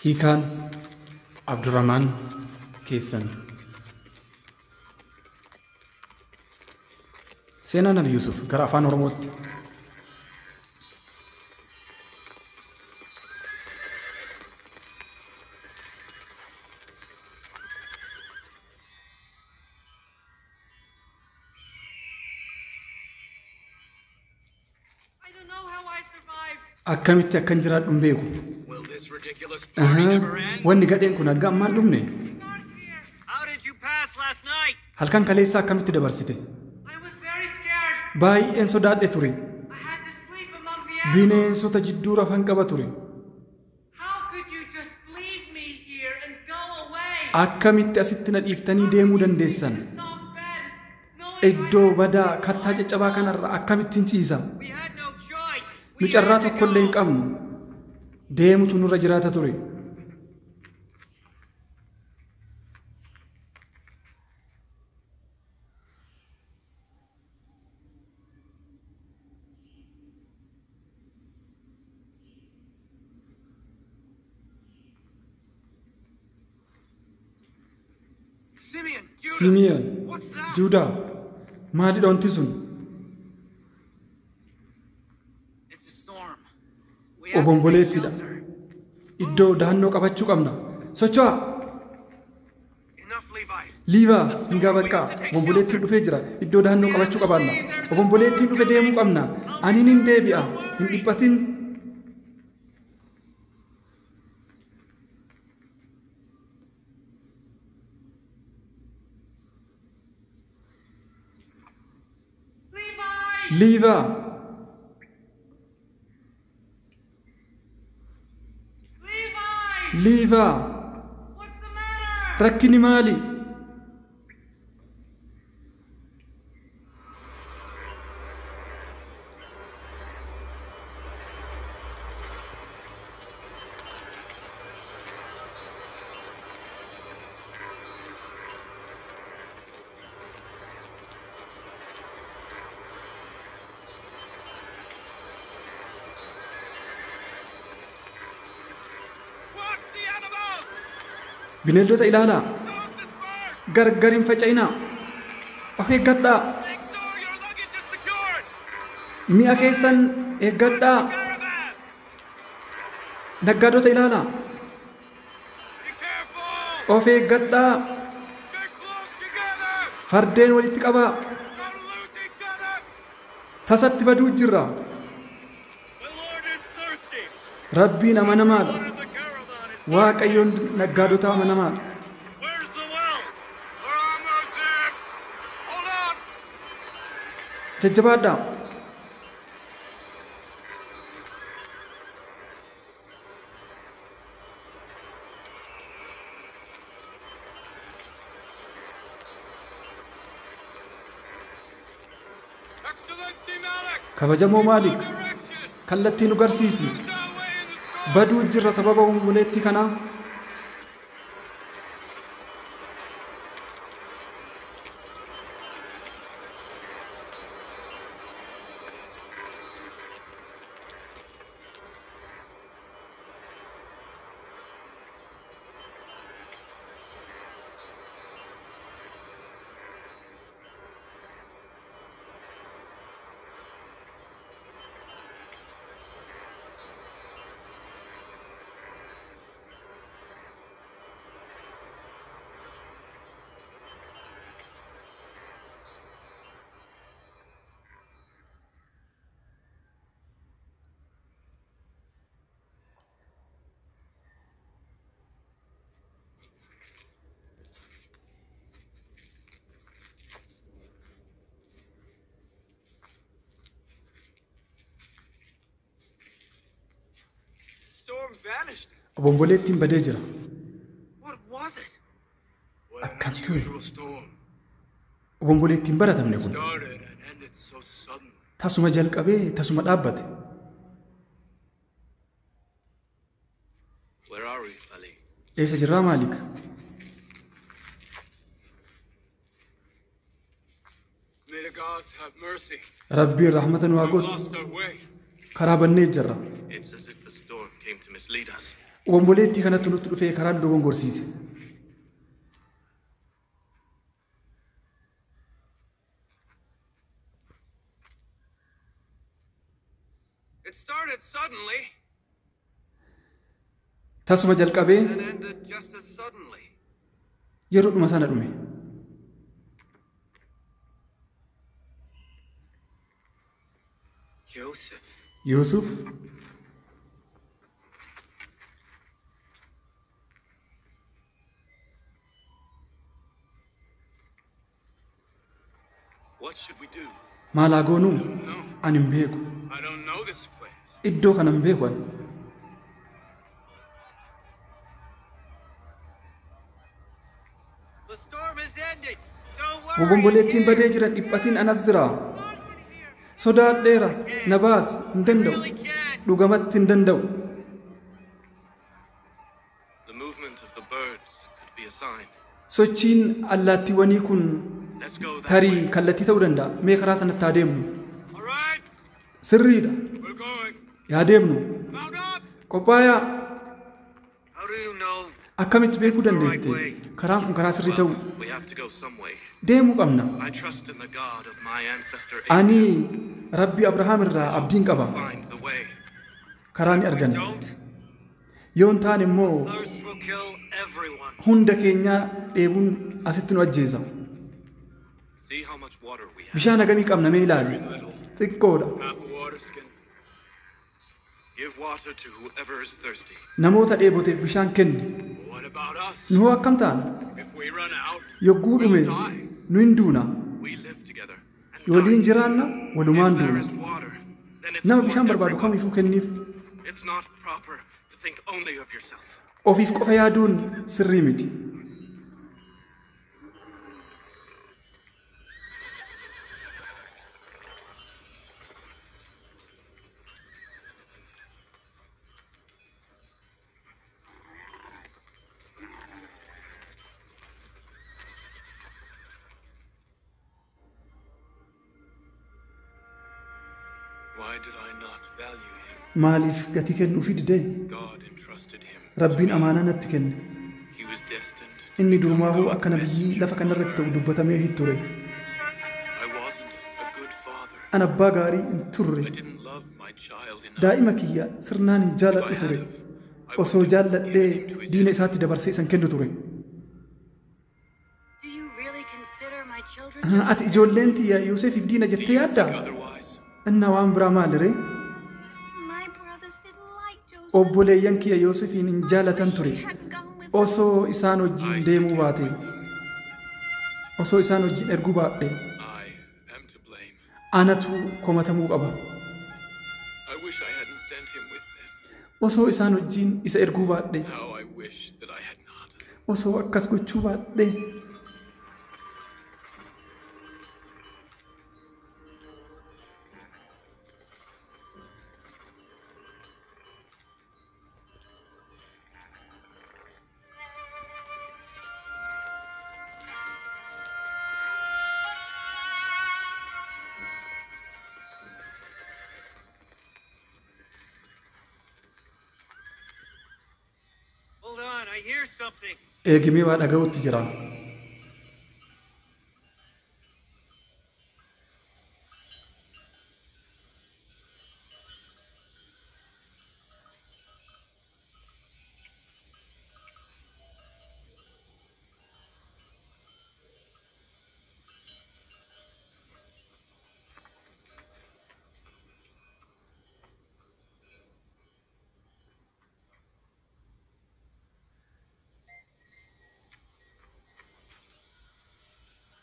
Hiikaan Abdurrahmaan keessan. Seenaa Nabi Yuusuf gara afaan Oromootti. I don't know how I survived. Akkamitti akkan jiraadhu hin beeku. Will this ridiculous party never end? Wanni gadheen kun hanga ammaan dhumne. Dark here. How did you pass last night? Halkan kaleessaa akkamitti dabarsite? I was very scared. Baay'een sodaadhe ture. I had to sleep among the animals. Bineensota jidduu rafan qaba ture. How could you just leave me here and go away? Akkamitti asitti na dhiiftanii deemuu dandeessan? In a soft bed, knowing I Iddoo had badaa kattaa caccabaa kanarra akkamittiin ciisa? We had no choice. Nu We carraa had to tokkollee hin go. qabnu. Deemutu nurra jiraata ture. Simeon, Judah, Simeon, what's that? Juudaa, maalidha wanti sun? It's a storm. We have to take Obomboleettidha. shelter. Iddoo dahannoo qabachuu qabna. Socho'aa! Enough, Levi. Liivaa hin baqqaa. Obomboleettiin dhufee jira. Iddoo dahannoo qabachuu qabaanna. Obomboleettiin dhufe deemuu qabna. Ani nin deebi'a. Hin dhiphatin. Levi! Liivaa! Levi! Liivaa! What's the matter? Rakkinni maali? Watch the animals! Bineeldota ilaalaa. Don't disperse! Gargar hin faca'inaa. Of eeggadhaa. Make sure your luggage is secured! Mi'a keessan eeggadhaa. Caravan! Naggaadota ilaalaa. Be careful! Of eeggadhaa. Stay close together! Fardeen walitti qabaa. Don't lose each other! Tasatti baduu jirra. The Lord is thirsty! Rabbiin amanamaadha. Lord of the caravan is Waaqayyoon naggaadota amanamaadha. Where's the well? We're almost there! Hold on! Jajjabaadhaa. Excellency Malik! Kabajamoo Maalik, Direction! kallattii nu garsiisi. Lose our way in the storm! Baduu jirra sababa obomboleettii kanaa. Storm vanished. Obomboleettiin badee jira. What was it? What an Akkam ture. unusual storm. Obomboleettiin baratamne kun Started and ended so suddenly. tasuma jalqabee tasuma dhaabbate. Where are we, Ali? Eessa jirraa Maalik? May the gods have mercy. Rabbiin rahmata nu haa We've godhu. lost our way. Karaa bannee jirra. It's as if the storm came to mislead us. Obomboleettii kanatti nutti dhufee karaa nu dogongorsiise. It started suddenly Tasuma jalqabee and ended just as suddenly. yeroodhuma sana dhume. Joseph. Yuusuf What should we do? maal haa goonuu? Ani hin beeku. I don't know this place. Iddoo kana hin beeku ani. The storm is ending. Don't worry. Obomboleettiin badee jira dhiphatiin anas jira. Sodaadheera na baasi hin danda'u. Really can't. Dhugamatti hin danda'u. The movement of the birds could be a sign. Sochiin allaattiiwwanii kun Let's go that tarii way. kallattii ta'uu danda'a. Mee karaa sanatti haa deemnu. All right, Sirriidha. we're going. Yaa deemnu. Mount up. Qophaayaa How do you know? akkamitti beekuu dandeette? Karaan kun karaa sirrii ta'u We have to go some way. deemuu qabna. I trust in the God of my ancestor Ani Rabbi Abrahaam irraa abdiin qaba. Find the way. Karaa ni arganna. Don't. Yoo hin taane immoo Thirst will kill everyone. hunda keenyaa dheebuun asitti nu ajjeesa. See how much water we have. Bishaan hagamii qabna mee ilaali. Xiqqoodha. Half a water skin. Give water to whoever is thirsty. Namoota dheeboteef bishaan kenni. What about us? Nu hoo akkam taana? If we run out, Yogguu dhume nu hin duuna. we live together and Waliin die. jiraanna walumaan If there duuna. is water, then it's Nama for bishaan barbaadu everyone. kamiifuu kenniif. It's not proper to think only of yourself. Ofiif qofa yaaduun sirrii miti. Why did I not value him? Maaliif gatii kennuufii didee? God entrusted him. Rabbiin amaanaa natti kenne. He was destined to Inni become durumaafuu God's akka nabiyyi messenger lafa kanarratti on ta'u earth. dubbatamee hin ture. I wasn't a good father. An abbaa gaarii hin turre. I didn't love my child enough. Daa'ima kiyya sirnaan hin If I jaaladhu had ture. have, I Osoo would have jaalladhee given him to his diina enemy. isaatti dabarsee isan kennu ture. Do you really consider my children Ati ijoolleen tiyya Yoosefiif diina Do jettee you think yaaddaa? otherwise? Inna waan biraa maali ree? My brothers didn't like Joseph. Obboleeyyan kiyya Yoosefiin hin I jaalatan wish ture. he hadn't gone with them. Osoo isaan I wajjin sent deemuu him baate, with them. osoo isaan wajjin erguu baadhe, I am to blame. anatu komatamuu qaba. I wish I hadn't sent him with them. Osoo isaan wajjin isa erguu baadhe, How I wish that I had not. osoo akkas gochuu baadhe. Hold on, I hear something. Eegimee waa dhaga'utti jira.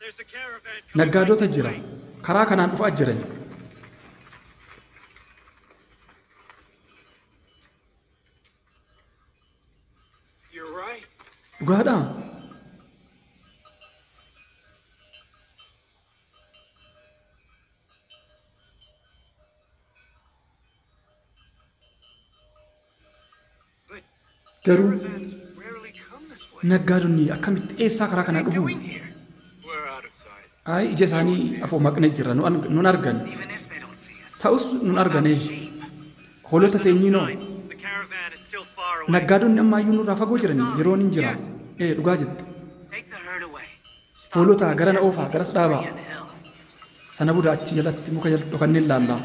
There's a caravan coming. Naggaadota jira. Karaa kanaan dhufaa jiran. You're right. Dhugaadhaa? But Garuu caravans rarely come this way. naggaadonni akkamitti eessaa karaa What kanaa are they dhufu? doing here? We're out of sight. Ay, ija isaanii afoo maqnee jirra. Nun argan. Even if they don't see us. Ta'us nun argane. Hoolota teenyinoo The caravan is still far away. Naggaadonni ammaayyuu nurraa fagoo jiranii yeroon hin jira. Ee, dhugaa jette. Take the herd away. Stop Hoolota when gara na you oofaa, see garas this tree dhaabaa. on the hill. Sana booda achi jalatti muka jalatti dhokannee ilaalla.